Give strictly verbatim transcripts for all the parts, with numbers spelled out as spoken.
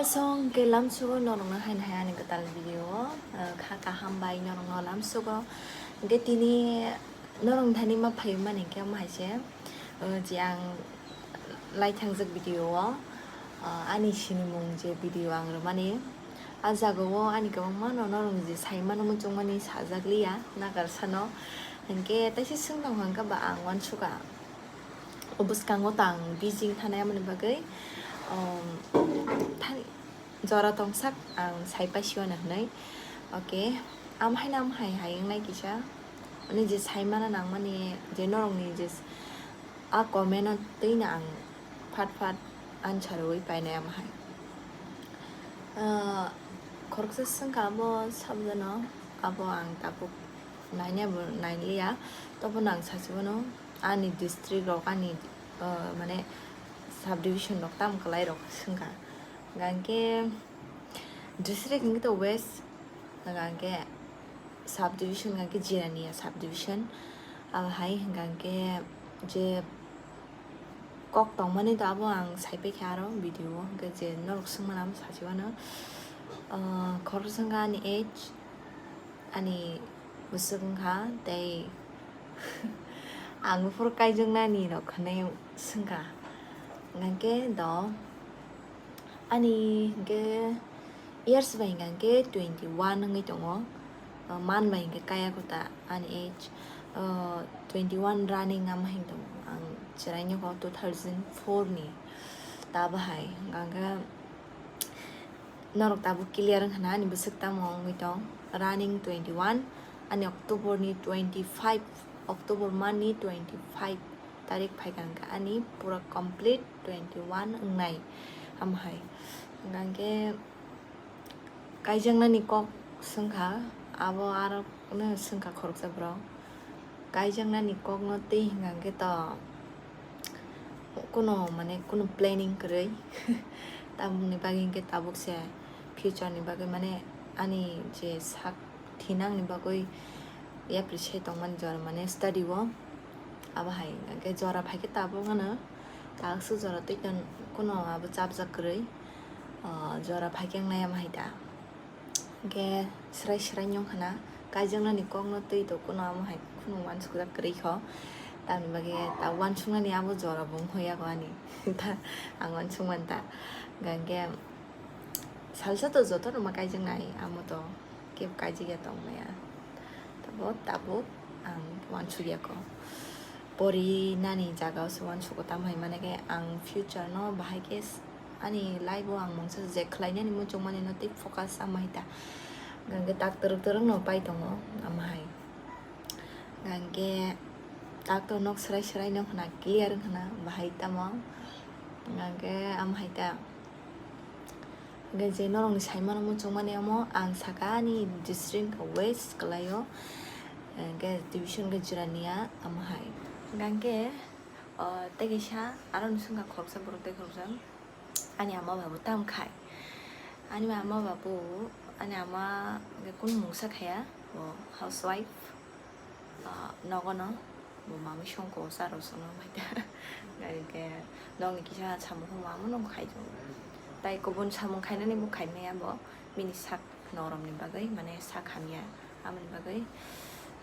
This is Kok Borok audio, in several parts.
So, hwnkhe lamsugo norokno haino hai ani kwtal video o, ah, kha kaham bai norokno lamsugo. Hwnkhe tini norok thani ma phaiwi mani hwnkhe omo hai se, ah, je ang lai thangjak video o, ah, ani sinimung je video ang rwmani, ah, jaga o ani kwbangma no norok je sai mano muchungmani sajak liya nagar sano. Hwnkhe taisa swng tong kha hwnkhe ba ang uansukha. O bwskango tang busy wngthanai, aboni bagwi, um, thani jora tongsak ang sai paisio na hwnwi. Okay, am haino am hai hai wngnai kisa. Ani je sai mana nangmani je norokni je s-, a comment o twi no ang phat phat answer rwui painai am hai. Ah, khoroksa swngkha abo sabjano, abo ang tabuk nainai bo nailiya, tobono ang sachibano. Ani district rok, ani, ah, mane subdivision rok tamo kwlai rok swngkha. Hwnkhe district hwnkhe to West, hwnkhe subdivision hwnkhe Jirania subdivision. Abo hai hwnkhe je kok tongmani to abo ang saipaikha aro video o, hwnkhe je norok swngmani amo sachibano. Ah, khoroksa wngkha ani age, ani bwswk wngkha tei ang buphuru kaijaknani rok hwnwi swngkha. Hwnkhe do ani hwnkhe years bai hwnkhe twenty one wngwi tongo. Ah, man bai hwnkhe kaya kota ani age, ah, twenty one running ama hin tongo. Ang chwraino kho two thousand four ni ta bahai hwnkhe norok tabuk clear wngkha na ani bwswk tamo wngwi tong. Running twenty one, ani October ni twenty five, October man ni twenty five tarik phaikha hwnkhe ani pura complete twenty one wngnai. Amhai hwnkhe kaijaknani kok swngkha, abo aro no swngkha khoroksa borok. Kaijaknani kokno twi hwnkha hwnkhe to kuno, mane, kuno planning kwrwi. Tamoni bagwi hwnkhe tabuk se future ni bagwi, mane, ani je sak thinangni bagwi yapri se tongmani jora, mane, study o. Abo hai hwnkhe jora phaikhe tabuk ano takswk jora twi tong kuno abo chapjak kwrwi, ah, jora phaikhe wngnai amo hai ta. Hwnkhe srai srai no wngkha na, kaijaknani kokno twi to kuno amo hai kheno uansukjak kwrwi kho. Tamni bagwi ta uansuknani abo jora bo wngkha yago ani. Ta ang uansukmani ta. Hwnkhe salsa to jotono ma kaijaknai, amo to kebo kaijakya tongmaya. Tabo tabuk ang uansukya kho. Pori nani jaga o se uansugo, tamo hai mane khe ang future no bahai khe s-, ani life o ang mungsa je khlai nani muchung mani no tei focus ama hai ta. Hwnkhe doctor, doctor wng no pai tongo ama hai. Hwnkhe doctor nok srai srai no khna clear wng khna bahai tamo. Hwnkhe ama hai ta. Hwnkhe je norokni saimano muchungmani omo ang saka ani district wngkha West kwlaio, hwnkhe division khe Jirania amo hai. Hwnkhe, o, tei kaisa aroni swngkha khoroksa borok tei khoroksa ani ama babu tam khai. Ani ama babu, ani ama hwnkhe kunu mungsa khaya, o housewife, o nogono. Bo mamwi songko sa rw songno bai ta. Hwnkhe nokni kisa samung hwnma amo nokho khai tongo. Tai kubun samung khainani bo khaimaya bo bini sak noromni bagwi, mane sak hamya amoni bagwi.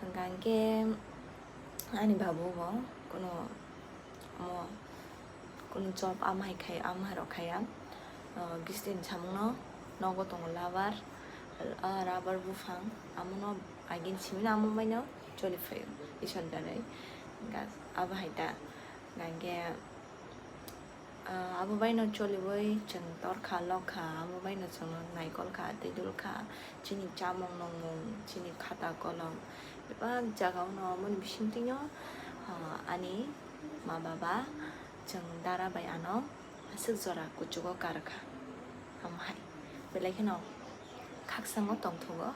Hwnkha hwnkhe ani babu bo kuno omo kuno job amhai khai, amhai rok khaiya. Ah, gisitini samungno nogo tongo labar, ah, rabar buphang, amono agin simino amo baino choli phaio, isor janai. Hwnkha abo hai ta, hwnkhe, ah, abo baino choliwi chwng torkha, lokha, amo baino chwngno naikol kha, tei dul kha, chini chamung nungmung, chini khata kolom, bebak jagao no, aboni bisingtwi no, ah, ani ma baba, chwng dara bai ano aswk jora kuchugo karkha. Amo hai belai kheno khakchangma tongthogo.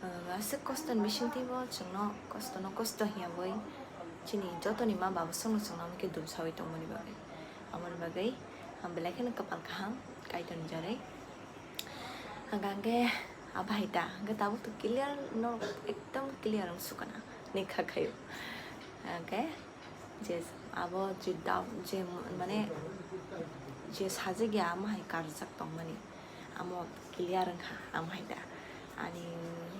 Uh, aswk kostoni bisingtwibo chwngno kostono kosto hiya bai chini jotoni ma baba songno chwngno amokhe dumsawi tongmani bagwi. Amoni bagwi ang belai kheno kwpal kaham Kaitorni jarwi. Hwnkha hwnkhe abo hai ta, hwnkhe tabuk to clear no, ekdom clear wng sukana ni kha khayo. Hwnkhe je abo je dau-, je mane je sajagya amo hai karjak tongmani. Amo clear wngkha, amo hai da. Ani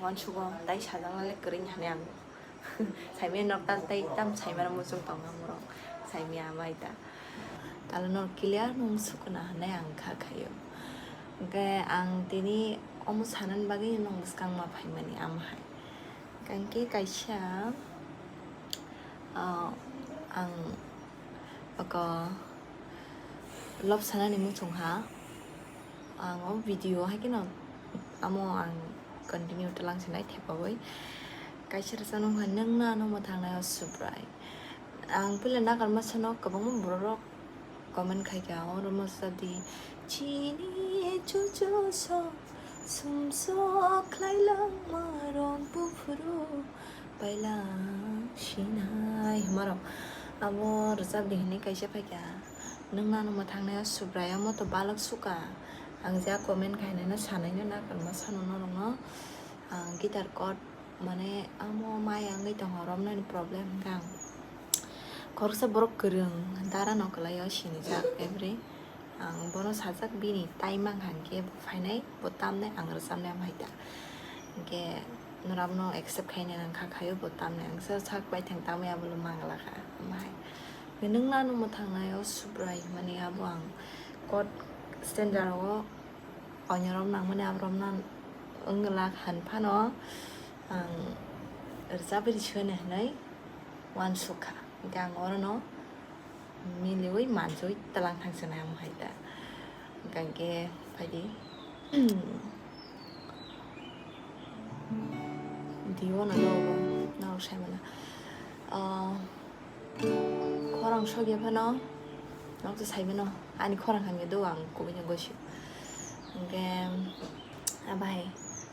uansugo tai sajaknai le kwrwi hinwi ang saimaya, nok tal tai tam saimano muchung tongo amorok, saimaya amo hai da. Tala no clear nung sukuna hinwi ang kha khaio. Hwnkhe ang tini omo sanani bagwi nung bwskang ma phaimani amo hai. Hwnkhe kaisa, ah, ang oko love sanani muchung ha. Ang o video hai kheno amo ang continue twlang sinai thepawi. Kaisa rwchapnai wngkha, "Nwng no ano mwthangnai o Subrai." Ang puila nakarma sano kwbangma borok rok comment khai kha, oro ma swchapdi, "Chini chuchu so sumsok khlai langma rong buphuru paila sinai," hwnmarok. Abo rwchapdi hinwi kaisa phaikha, "Nwng nano mwthangnai o Subrai omo to balok suka." Ang ja comment khainai no sanai no nakarma sano norok no, ang guitar chord mane amo maya wngwi tongo, romnani problem hwnkhe ang khoroksa borok kwrwng dara no kwlaio sinijak every. Ang bono sajak, bini time mang hangkhe bo phainai, bo tamnai, ang rwchapnai, amhai ta. Hingkhe norokno accept khainai nang kha khaio, bo tamnai, ang sa sak baithang tamwi abono manglakha, amhai. Nwng nano mwthangnai o Subrai hwnmani abo ang chord standard o onyorok nangmani aborokno wngwlak han phano ang rwchapwi rwsino hinwi uansukha. Hingkhe ang orono miliwi manjui twlang thangsinai, amhai ta. Hingkhe phaidi. Diyo na dogo, norok sai mano. Ah, khorang sogya phano, norok to sai mano. Ani khorang hamya do, ang kubui no gosi. Hingkhe, ah, bahai.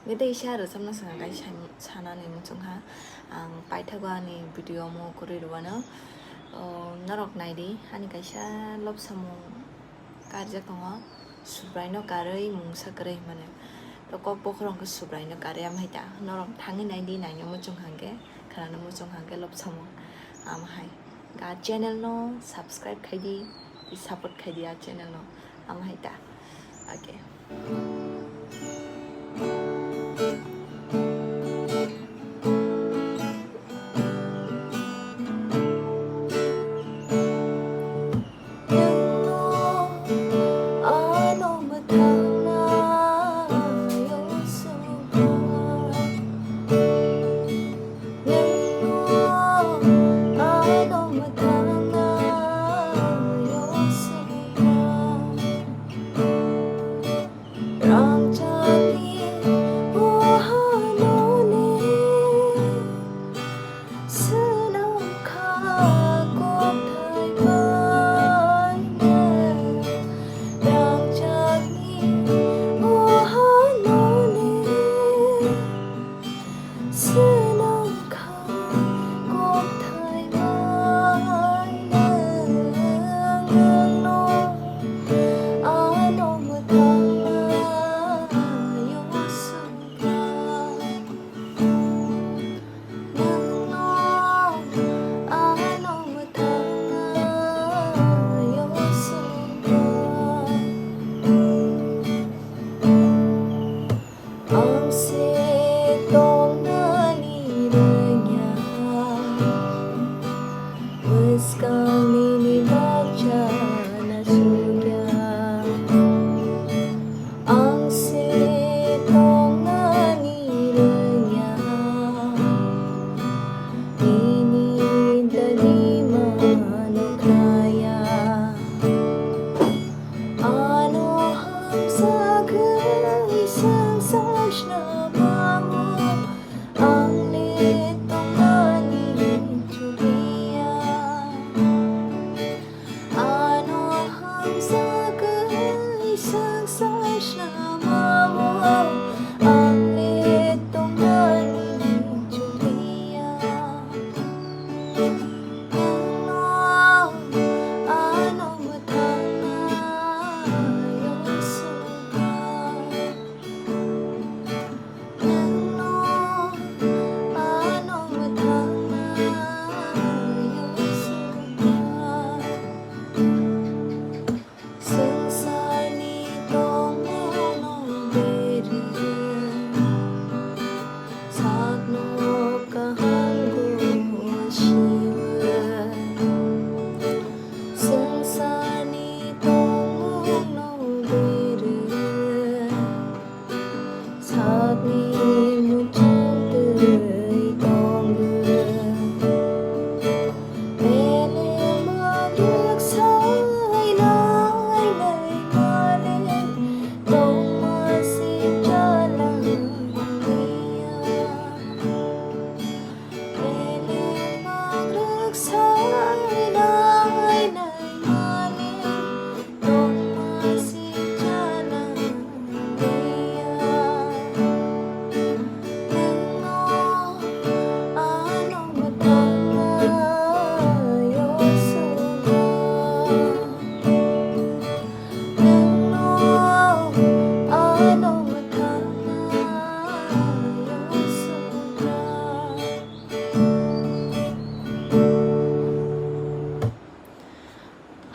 Hingkhe tei isa rwchapna swkang kai sai, sanani muchung ha. Ang paithago ani video mo kwrwi rwano. Oh, norok naidi, ani kaisa love samung karijak tongo, Subraino karwi mungsa kwrwi hwnmani. To kok bokhorok hwnkhe Subraino karwi, amhai ta. Norok thangwi naidi, naina muchung hwnkhe, khnana muchung hwnkhe love samung, amhai. Ga channel no subscribe khaidi, tei support khaidi a channel no, amhai ta. Okay.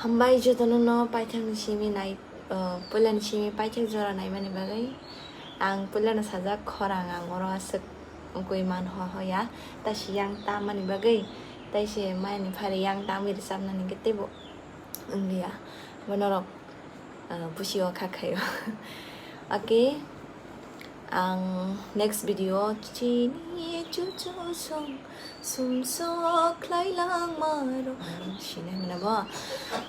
Hambai jotono no paithakni simi nai, uh, puilani simi paithak jora naimani bagwi. Ang puilano sajak khorang ang oro aswk wngwi man ho hoya, taisi yang tamani bagwi, taisi mayani phari yang tamwi rwchapnani hwnkhe teibo wngliya. Bo norok, uh, busi o kha khaio. Okay, ang next video chini chuchu song. Sumsok khlai langma rok. Sinai mano bo.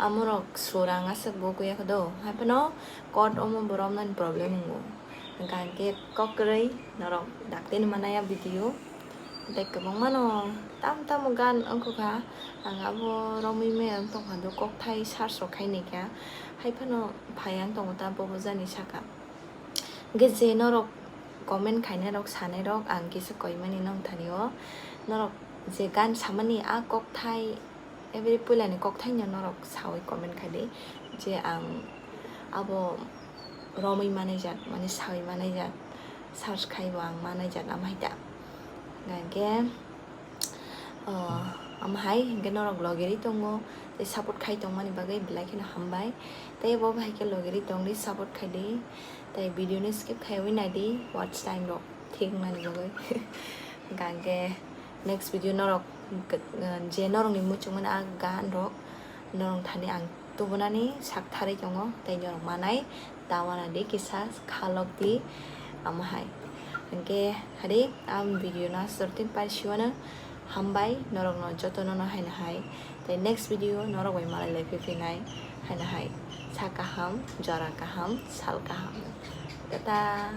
Amorok surang aswk bo kuya kho do. Hai phano kot omo bo romnani problem wngo. Hwnkha hwnkhe kok kwrwi norok dakti ni manaya video. Tei kwbangma no tam tamo gan wngkha kha. Ang abo romwi maya wng tongkha do, kokthai search rok khai naikha. Hai phano phai ang tongo ta bobo jani saka. Hwnkhe je norok comment khainai rok, sanai rok, ang kisa koimani nong thani o. Norok je gan samani a kokthai, every puilani kokthai no norok sawi comment khai di. Je ang abo romwi manai jat, mane sawi manai jat, search khai bo ang manai jat, amhai da. Hwnkhe, oh, amhai hwnkhe norok logeri tongo, tei support khai tongmani bagwi belai kheno hambai. Tei bo bai khe logeri tongdi, support khai di. Tei video ni skip khaiwi naidi, watch time rok thik wngnani bagwi. Hwnkha hwnkhe next video norok, je norokni muchungmani a gan rok norok thani ang tubunani sak tharwi tongo, tei norok manai ta wana di kisa khalok di, amahai. Hwnkhe hari ang video no aswk tin pai siwano hambai norokno jotono no haino hai. Tei next video norok bai malai lai phiphinai haino hai. Sa kaham, jora kaham, sal kaham. Tata.